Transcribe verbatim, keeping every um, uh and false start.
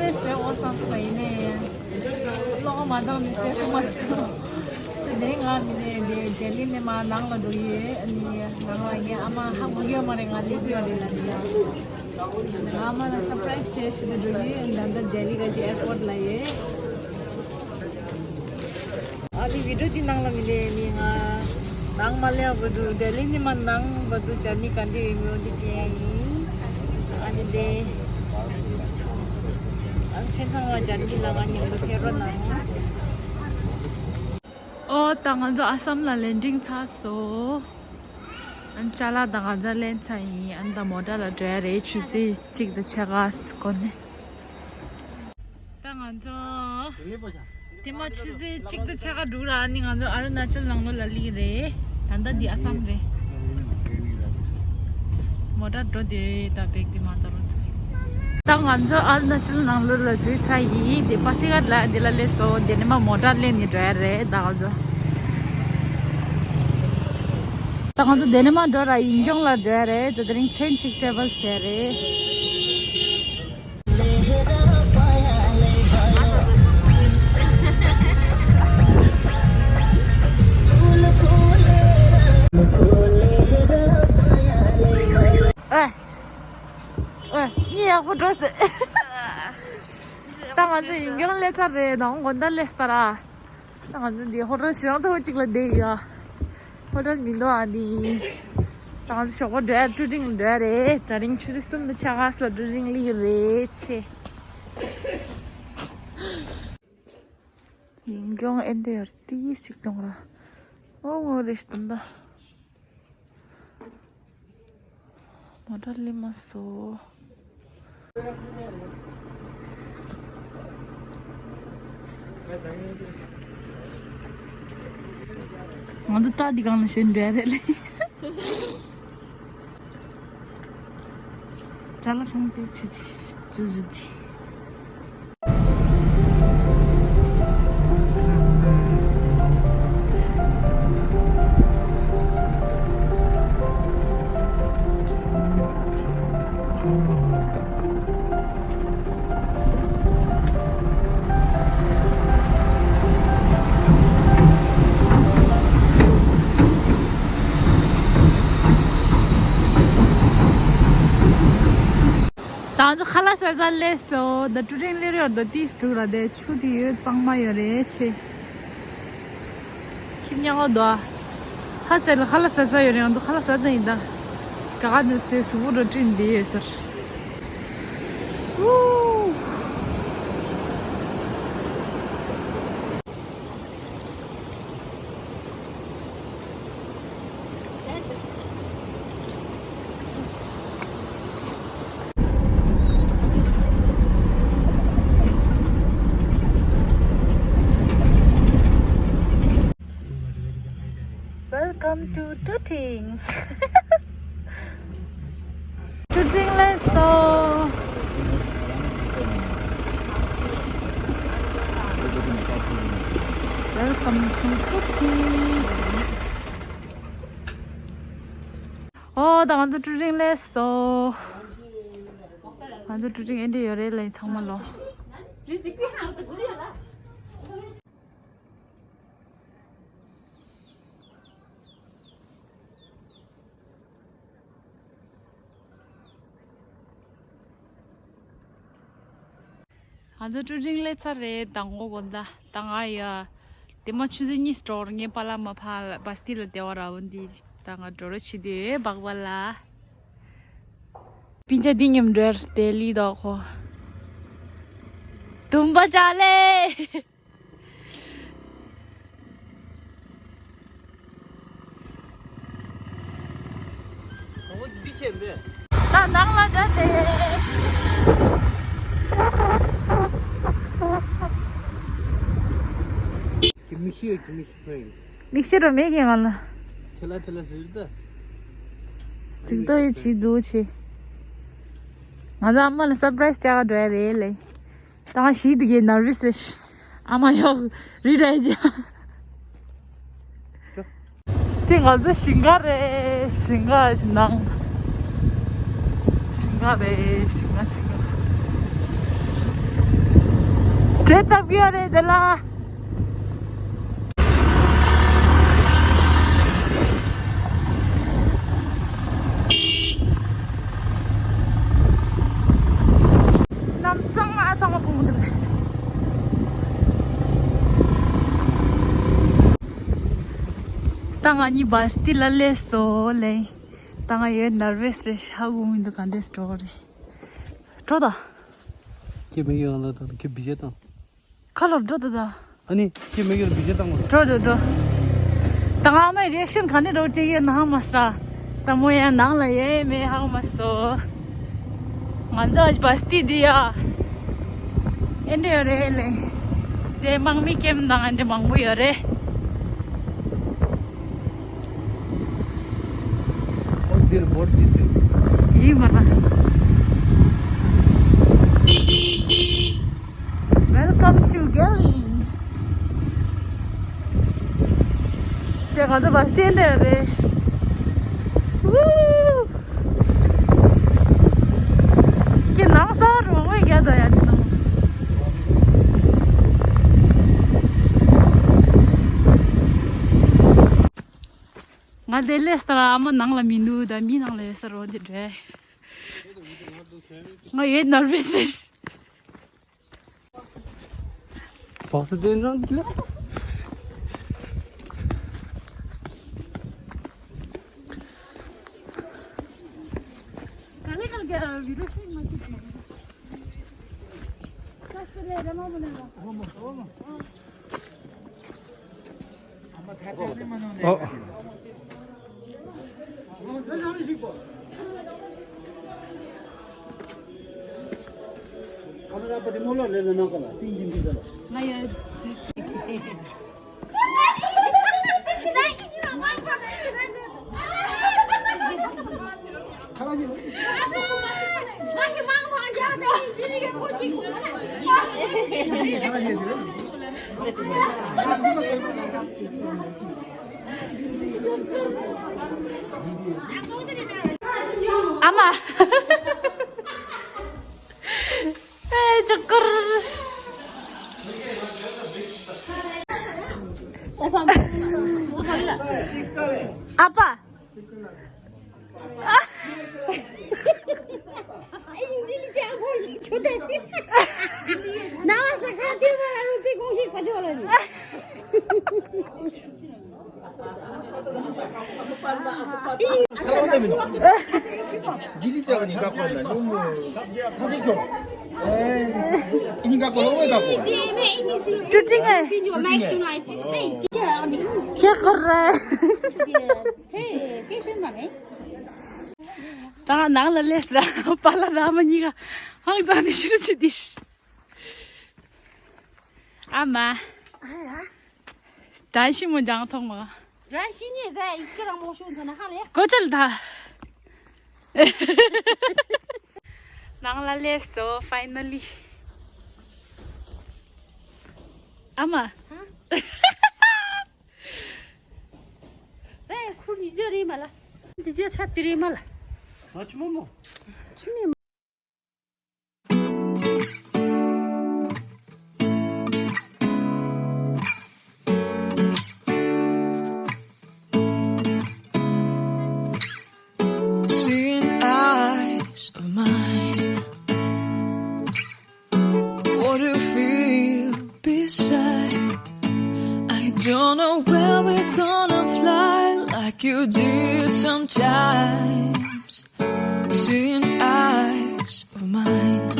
བཟོས་འོ་བསམ་སོང་ཡིན་ནའི། བློ་མ་བཏང་ནས་བཟོས་སོང་མ་སོང་། དེ་ནས་ང་མི་ནས་དེ་ལྡི་ལི་ནས་མར་ནང་ལ་འགྲོ་ཡི་ཡོད། ཨ་ནི་ནང་ལ་ངའི་ཨ་མ་ཧ་གོ་གི་ཡོད་མ་རེད། ང་སླེབས་ཡོད་རེད་ལབ་ཡ། ང་ཨ་མ་ལ་སར་པ་རའི་སི་བྱེད་ཞུ་དུ་འགྲོ་གི་ཡོད། ད་ལྟ་ལྡི་ལི་ག་ཅི་ཨེར་པོར་ཊི་ལ་ཡོད། ཨ་ནི་བི་ཌིའོ་འདི་ནང་ལ་མི་ལས་ནི་ང་ནང་མ་ལས་བར་དུ་ལྡི་ལི་ནས་མར་ནང་བར་དུ་ཇར་ནི་ག་འདྲ་ཡོད་མེད་འདི་སྟོན་ཡིན། ཨ་ནི་དེ་ཨ་ནི་ཕན་ཚང་བ་ཇར་ནི་ལ་ང་མཉམ་དུ་ཕེབས་རོགས་གནང་། ཨོ་ད་ང་ཚོ་ཨ་སམ་ལ་ལེན་ཌིང་ཚར་སོང་། ཨ་ནི་ཅ་ལག་དང་ང་ཚོ་ལེན་ཚར་ཡིན། ཨ་ནི་ད་མོ་ཊ་ལ་འགྲོ་ཡ་རེད། ཆུ་ཚོད་གཅིག་དང་ཕྱེད་ཀ་འགོར་ནས། ད་ང་ཚོ་དེ་མ་ཆུ་ཚོད་གཅིག་དང་ཕྱེད་ཀ་འགྲོ་ར། ཨ་ནི་ང་ཚོ་ཨ་རུ་ན་ཅལ་ནང་ལོགས་ལ་སླེབས་རེད། ད་ལྟ་འདི་ཨ་སམ་རེད། མོ་ཊ་འགྲོ་དེ་ད་བེག་དེ་མ་ཚར་རོ། ད་ང་ཚོ་ཨ་རུ་ན་ཅལ་ནང་ལོགས་ལ་འཛུལ་ཚར་ཡིན། དེ་པ་སི་ཀར་ལ་དེ་ལ་སླེབས་སོང་། དེ་ནས་མ་མོ་ཊ་ལེན་ནས་འགྲོ་ཡ་རེད། ད་ང་ཚོ་ད་ང་ཚོ་དེ་ནས་མ་འགྲོ་ར་ཡིན་ཀྱོང་ལ་འགྲོ་ཡ་རེད། དེ་དེ་རིང་མཚན་གཅིག་ཊེ་བལ་བྱས་རེད། ཨེ། ཨེ། གཉིད་ཡག་པོ་འགྲོ་ཟེར། ད་ང་ཚོ་ཡིན་ཀྱང་སླེབས་ཚར་རེད། ནང་དགོན་བདག་སླེབས་ཚར་ར། ད་ང་ཚོ་འདི་ཧོ་ཊེལ་ཞེ་དྲག་ཚ་པོ་གཅིག་ལ་བསྡད་ཡོད། ཧོ་ཊེལ་མི་འདུག་ཨ་ནི། ད་ང་ཚོ་ཞོགས་པ་འགྲོ་ཡ་ཊུ་ཌིང་འགྲོ་ཡ་རེད། དེ་རིང་ཆུ་ཚོད་གསུམ་དང་ཕྱེད་ཀ་ཙམ་ལ་ཊུ་ཌིང་སླེབས་ཀྱི་རེད་ཆེ། ཡིན་ཀྱང་ཨེ་འདྲ་ཡོད་ཏིས་ཅིག་གཏོང་ར། ཨོ་ངོ་རེ་ཞིག་དང་ད། མོ་ཊ་སླེབས་མ་སོང་། ང་ཚོ་རྟ་འདི་སྒང་ལ་ཞོན་འགྲོ་ཡ་རེད་ལེ། ཅ་ལག་ཚང་མ་དེ་ཆུ་ཚོད་བཅུ་བཞི་དེ། ད་ང་ཚོ་ཁ་ལག་ཟ་ས་སླེབས་སོང་། ད་ཊུ་ཌིང་སླེབས་ཡོད་དོ། ཏིས་དྲུག་ལ་དེ་ཆུ་དེ་ཡོད་གཙང་མ་ཡོད་རེད་ཆེ། ཁྱིམ་ཉག་འོ་དོ། ཧ་ཟེར་ལ་ཁ་ལག་ཟ་ས་ཡོད་རེད། ང་ཚོ་ཁ་ལག་ཟ་ས་ཡིན་ད། ག་ག་ནས་དེ་གཟུགས་པོ་འགྲོ་བཀྲིན་བསྡད་ཡོད་ཟེར། ཨུ། Welcome to Tuting. Tuting, let's go. Welcome to Tuting. ཨོ་ད་ང་ཚོ་ཊུ་ཌིང་སླེབས་སོང་། ང་ཚོ་ཊུ་ཌིང་ཨེ་འདྲ་ཡོད་རེད་ལབ་ཡིན་ཚང་མ་ལོ། ང་ཚོ་ཊུ་ཌིང་སླེབས་ཚར་རེད། དང་པོ་དགོང་དག་ད་ང་ཡ། དེ་མ་ཆུ་ཚོད་གཉིས་འགྲོ་ངའི་པཱ་ལགས་མ་ཕ་ལ་བ་སྟི་ལ་བདེ་བ་ར་བོ་འདི་ད་ང་འགྲོ་རོགས་བྱེད་དུས་སྦག་སྦག་ལ། སྤུན་ཆ་འདི་མཉམ་འགྲོ་ཡར་དེ་ལི་དོ་ཁོ། དུམ་པ་ཅ་ལེ། ད་ནང་ལ་འགྲོ་དེ། མིག་ཤེལ་མིག་ཤེལ་མིག་ཤེལ་རོ་མེད་ཀྱི་ང་ལ། ཐལ་ཐལ་ཟེར་ད། ཟིག་ཏོ་ཡི་ཆི་འདུག་ཆི། ང་ཚོ་ཨ་མ་ལ་སར་པ་རའི་སི་བྱ་ག་འགྲོ་ཡ་རེད་ལེ། ད་ཞིག་དུ་གི་ནར་བི་སི་ཨ་མ་ཡོག་རི་རེད་ཅི། དེ་ང་ཚོ་ཞིང་ཁ་རེད། ཞིང་ཁ་ཞིག་ནང་། ཞིང་ཁ་རེད། ཞིང་ཁ་ཞིང་ཁ། བྲེལ་ཐག་ཡོད་རེད་དེ་ལ། གནམ་གཙང་མ་གཙང་མ་ཕུང་འདུག་ད་ང་གཉིས་བཱས་ཊི་ལ་སླེབས་སོང་ལེ། ད་ང་ཡོད་ནར་ཝེས་རེད། ཧ་གོ་མི་འདུག་ག་འདྲས་འགྲོ་རེད། འགྲོ་ད། ཁྱེད་མི་ཡོང་ལ་དང་ཁྱེད་བི་ཇེ་དང་། ཁ་ལོ་འགྲོ་ད་ད། ཨ་ནི་ཁྱེད་མི་ཡོང་བི་ཇེ་དང་། འགྲོ་འགྲོ་འགྲོ། ད་ང་མའི་རི་ཨེག་ཤན་ག་ནས་འགྲོ་ཅེས་ཡོད་ན་ཧ་མ་སྲ། ད་མོ་ཡང་ནང་ལ་ཡེ་མེ་ཧ་མ་སོ། ང་ཚོ་ཨ་བཱས་ཊི་འདི་ཡ། ཨེ་འདྲ་ཡོད་རེད་ལེ། དེ་དམག་མི་ཀེམ་དང་ཨེ་འདྲ་མང་པོ་ཡོད་རེད། ཡིན་མ་ར། Welcome to Gelin. དེ་ང་ཚོ་བཱས་ཊི་སི་ཊེན་ཌི་རེད། ཝུའུ། ཁྱེད་ནང་ས་རོ་ངོས་རྒྱ་དང་ཡ་ཅི་ནང་། ང་དེ་ལས་ལྟར་ཨ་མ་ནང་ལ་མི་འདུག་ད་མི་ནང་ལ་ཡོད་ས་རོ་འདི་འདྲ། ང་ཡོད་ནར་ཝེས་རེད། བག་སི་དེ་ནང་དེ་ལ། ཨ་མ། ཨེ་ཅོ་ཀར། ཨ་ཕ། ད་ནང་ལ་སླེབས་ར། པཱ་ལགས་དང་ཨ་མ་གཉིས་ཀ་ཧང་སང་ནས་ཤི་རུ་ཆུ་དིཤ། ཨ་མ། ཨ་ཡ། དྲན་ཤི་མོ་འཇང་ཐོང་མ། ར་ཤི་ཉེ་ཟ་ཡི་ཁྱེད་རང་མོ་ཤུ་ཚ་ན་ཧ་ལེ། གོ་ཅལ་ད། ནང་ལ་སླེབས་སོ་ཕའི་ནལ་ལི། ཨ་མ། ཧ། ཨེ་ཁུར་ནི་ཇེ་རེ་མ་ལ། འདི་ཇེ་ཚ་དི་རེ་མ་ལ། ཨ་ཆི་མོ་མོ། ཆི་མི། Seeing eyes of mine. What do you feel beside? I don't know where we're gonna fly like you did sometimes. Seeing eyes of mine.